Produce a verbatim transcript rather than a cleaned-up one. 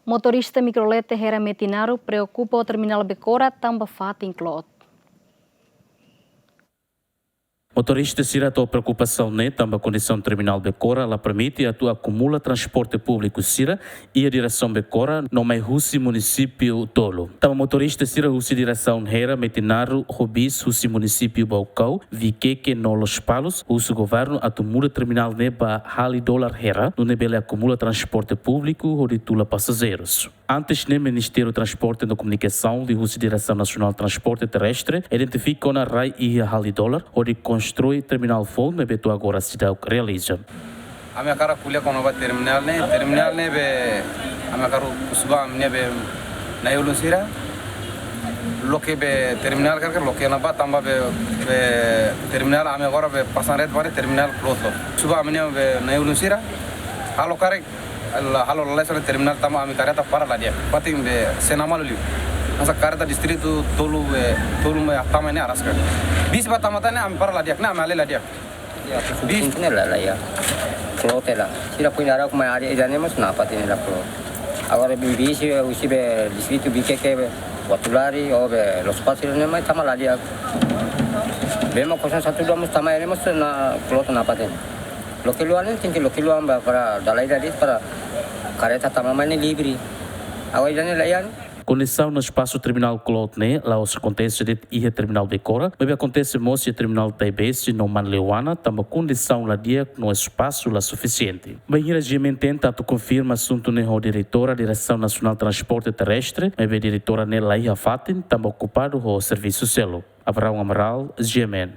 Motorista mikrolete Hera Metinaro preokupa ho terminál Becora tanba fatin kloot. Motorista sira hato'o preokupasaun ne'e tanba kondisaun terminál Becora la permite atu akumula transporte públiku sira iha diresaun Becora no mai husi munisípiu tolu. Tanba motorista sira husi diresaun Hera Metinaro ho bis husi munisípiu Baucau, Viqueque no Lospalos husu governu atu muda terminál ne'e ba Hali Dolar Hera, nune'e bele akumula transporte públiku hodi tula pasajeirus. Antes ne'e, Ministériu Transporte no Komunikasaun liuhusi Diresaun Nasionál Transporte Terrestre identifika ona rai iha Hali Dolar hodi konstrui terminál foun, maibé to'o agora seidauk realiza. Ami hakarak ko'alia kona-ba terminál ne'e, terminál ne'e be ami hakarak husu ba ami-nia be na'i-ulun sira. Loke be terminál karik loke ona ba tanba be, be terminál ami agora be pasan ret ba ne'e terminál kloot. Husu ba ami-nia be na'i-ulun sira. Halo karik, halo lalais ona terminál tanba ami kareta para la di'ak. Fatin be sei namalo liu. Hanesan kareta distritu tolu be, tolu mai tama ne'e araska. Bis ba tama tan ne'e ami para la di'ak, ne'e ami hale'u la di'ak. Ya, bis. Sini la, la, ya. Kloot hela. Sira punya arah kuma ari ida ne'e mós nafatin hela kloot. Agora be bis husi be distritu Viqueque be Uatulari ou be Lospalos ne'e mai tama la di'ak. Be mós kosong satu dua mós tama ne'e mós na kloot nafatin. Loke luan ne'e tenke loke luan ba para dala ida de'it para kareta tama mai ne'e livre. Agora ida ne'e la iha. Kondisaun no espasu terminál kloot ne'e la'ós akontese de'it iha terminál Becora, maibé akontese mós iha terminál Taibesi no Manleuana, tanba kondisaun la di'ak no espasu la sufisiente. Bainhira GMN tenta atu konfirma asuntu ne'e ho diretora Diresaun Nasionál Transporte Terrestre, maibé diretora ne'e la iha fatin, tanba okupadu ho servisu seluk. Abraão Amaral, GMN.